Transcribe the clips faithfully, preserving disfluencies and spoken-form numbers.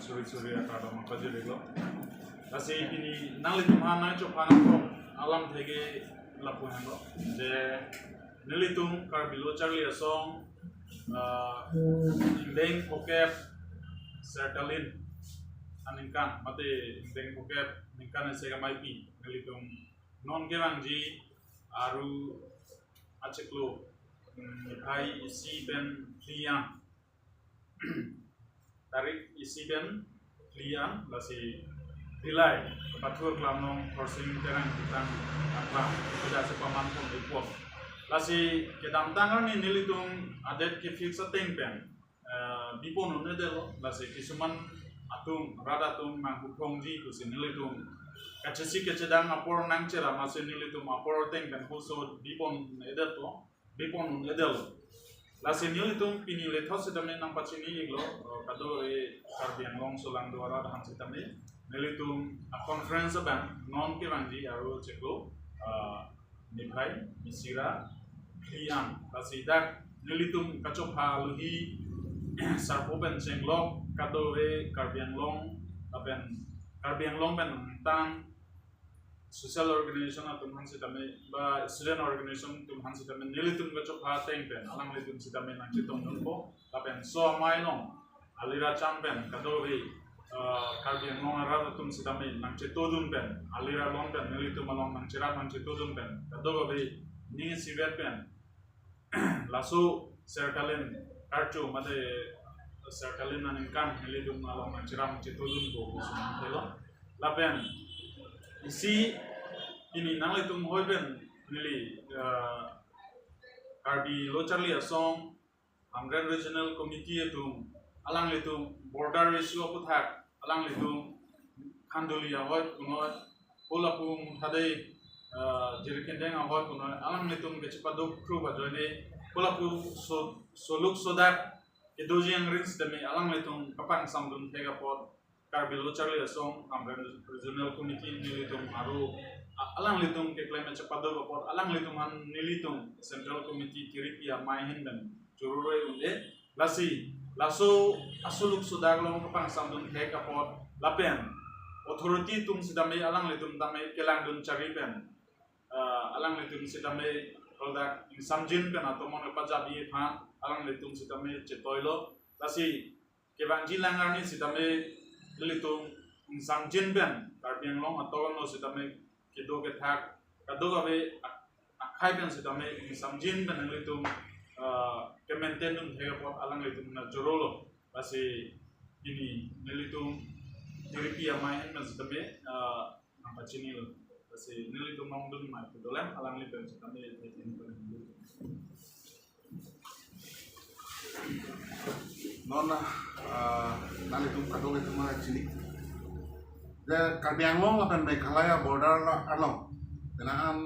Suri suri akardom pajirlo. Lasi pini nanglitum aphan nangchophan aphrang alamthe ke lapu henlo. Je nelitum Karbi Lo Charli Asong, ah, ingdeng phokep Sertalin aningkan, mate ingdeng phokep ningkan isi ameipi nelitum non kevangji Aru achiklo, mm, niphai isi pen phli an, tarik isi pen phli an, lasi Bhilai, Pathu Aklam along Khorsing Terang Ketang Aklam, pida si paman pon ipon. Lasi kedamtang arni nelitum adet ke fix ateng pen, eh, bipon un-edetlo, lasi kisuman atum, rat atum nanghuphongji pusi nelitum kachesik kachedang apor nangcherap, lasi nelitum apor ateng pen puso bipon un-edetlo, bipon un-edetlo. Lasi nelitum pini lethot sitame nangpachini iklo, eh, kadokave Karbi Anglong solangdo arat aphan sitame nelitum a-conference abang non kevangji Aru achiklo, eh, niphai isi ra phli an. Lasi dak nelitum kachopha alohi sarpo pen chenglok kadokave Karbi Anglong, lapen Karbi Anglong pen angtan social organization atum aphan sitame ba student organization atum aphan sitame nelitum kachopha ateng pen alanglitum sitame nangchetongdunpo, lapen so amei along alira cham pen kadokave, eh, Karbi Anglong arat atum sitame nangchetongdun pen, alira along pen nelitum along nangcherap nangchetongdun pen kadokave ning isivet pen laso Sertalin karcho mate Sertalin aningkan nelitum along nangcherap nangchetongdunpo pusi nangthelo. Lapen isi pini nanglitum hoi pen neli, eh, Karbi Lo Charli Asong Hamren Regional Committee atum, alanglitum border issue aphuthak, alanglitum Khanduli ahoi punoi, kolapu Muthadei, eh, Jirikindeng ahoi punoi, alanglitum kachepaduk kru ajoine, kolapu so, soluk sodak kedoji angring sitame alanglitum kapangsamdun thek apot, Karbi Lo Charli Asong Hamren Regional Committee nelitum Aru, a-, alanglitum keklem chepaduk apot, alanglitum aphan nelitum Central Committee kiripi amei ahin pen chororoi un-e. Lasi laso asoluk sodak along kapangsamdun thek apot lapen authority atum sitame alanglitum tame kelangdun chari pen, eh, alanglitum sitame ladak ingsamjin pen atomon kepajabi aphan alanglitum sitame chetoilo. Lasi kevangji lang arni sitame nelitum ingsamjin pen Karbi Anglong atovar along sitame kedo kethak kadokave ak-, akhei pen sitame ingsamjin pen nelitum, eh, ke-maintain dun thek apot alanglitum nangchorolo. Lasi pini nelitum kiripi amei ahin pen sitame, eh, nangpachinilo. Lasi nelitum longdun amei pu dolang, alangli pen sitame, eh, ini pen. Non, ah, nanglitum kadokave atum chini. Je Karbi Anglong lapen Meghalaya border la along, penang an,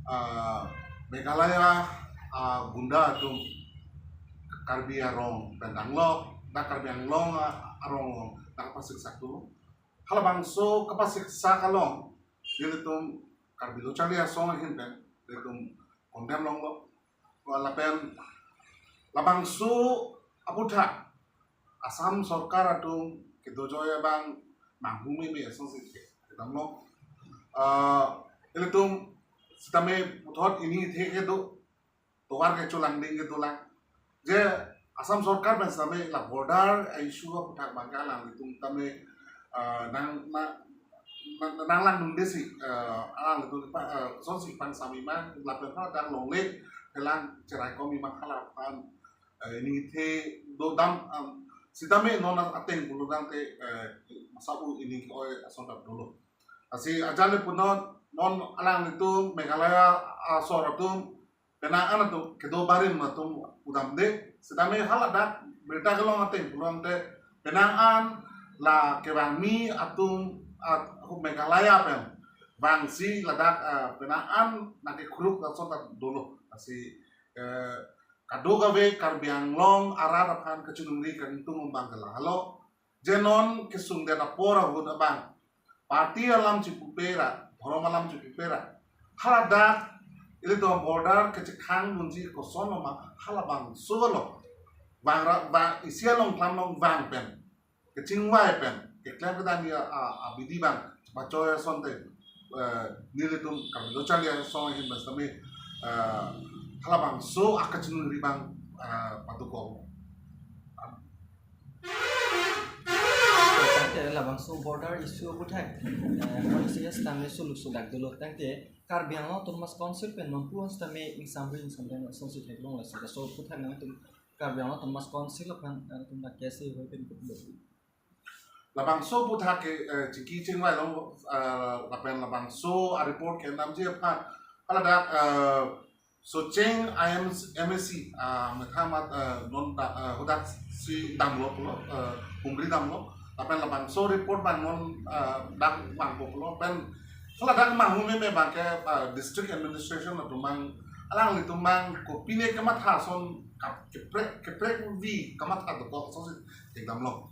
ah, Meghalaya, ah, gunda atum Karbi arong pen danglo, dak Karbi Anglong, ah, arong along dak pasiksak tu. Halabangso kapasiksak along nelitum Karbi Lo Charli Asong ahin pen nelitum condemn longlo. Lapen labangso aphuthak Assam sorkar atum kedo joi abang nanghumeme asonsi kedamlo. Ah, nelitum sitame puthot ini the kedo tovar kecholangding kedolang. Je Assam sorkar pen sitame la border issue aphuthak abang ke alanglitum tame, eh, nang, na, na, nanglangdunde si, eh, alanglitum pa, eh, asonsi pangsam-i ma, lapen hadak longle kelang cherai kom-i ma hala aphan, eh, ini the dodam, em, sitame non ateng pulo tangte, eh, masabu ini ke-oi ason ta dolo. Lasi ajan le punon non alanglitum Meghalaya asor atum penang an atum kedo barim atum pudamde, sitame haladak birta kelong ateng pulo tangte penang an la kevangmi atum, ah, Meghalaya pen vangsi ladak, ah, penang an nangkekruk ason ta dolo. Lasi, eh, kadokave Karbi Anglong arat aphan kachiningri kangtung abang ke lahelo. Je non kesungdet apor ahut abang party alam chipupe ra, dhorom alam chipupe ra, haladak ilitum border kechekhang dunji kosonlo ma, halabangso lo. Vang ra, vang isi along klam along vang pen kechingvai pen keklem kedam ya, a, abidi abang pachoi asonte, eh, nelitum Karbi Lo Charli Asong ahin bas tame, eh, halabangso akachiningri abang, eh, padokok. Tangte labangso border issue aphuthak, eh, policy ya setame solution dak dolo. Tangte Karbi Anglong Autonomous Council pen non pu setame ingsamri ingsamri asonsi theklong, laso laso aphuthak nangtum Karbi Anglong Autonomous Council aphan, eh, nangtum dak case hoi pen kepulo. Labangso aphuthak ke, eh, chingki chingvai long, eh, lapen labangso a-report ke namji aphan, hala dak, eh, Socheng I M, M A C, ah, methang amat, eh, non da, eh, hadak si damlo pulo, eh, humri damlo. Lapen labangso report abang non, eh, dak vangpo pulo. Pen hala dak manghumeme abang ke, eh, district administration atum abang, alanglitum abang kopine kamatha ason kap-, kaprek, kaprek vi kamatha dokok asonsi thekdamlo.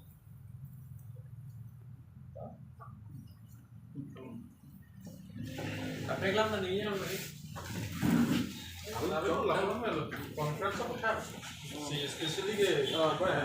Kaprek lam na ningje lo ni. Lalu, lalu, lalu, lalu, conference of, si especially ke, ah, apa ya?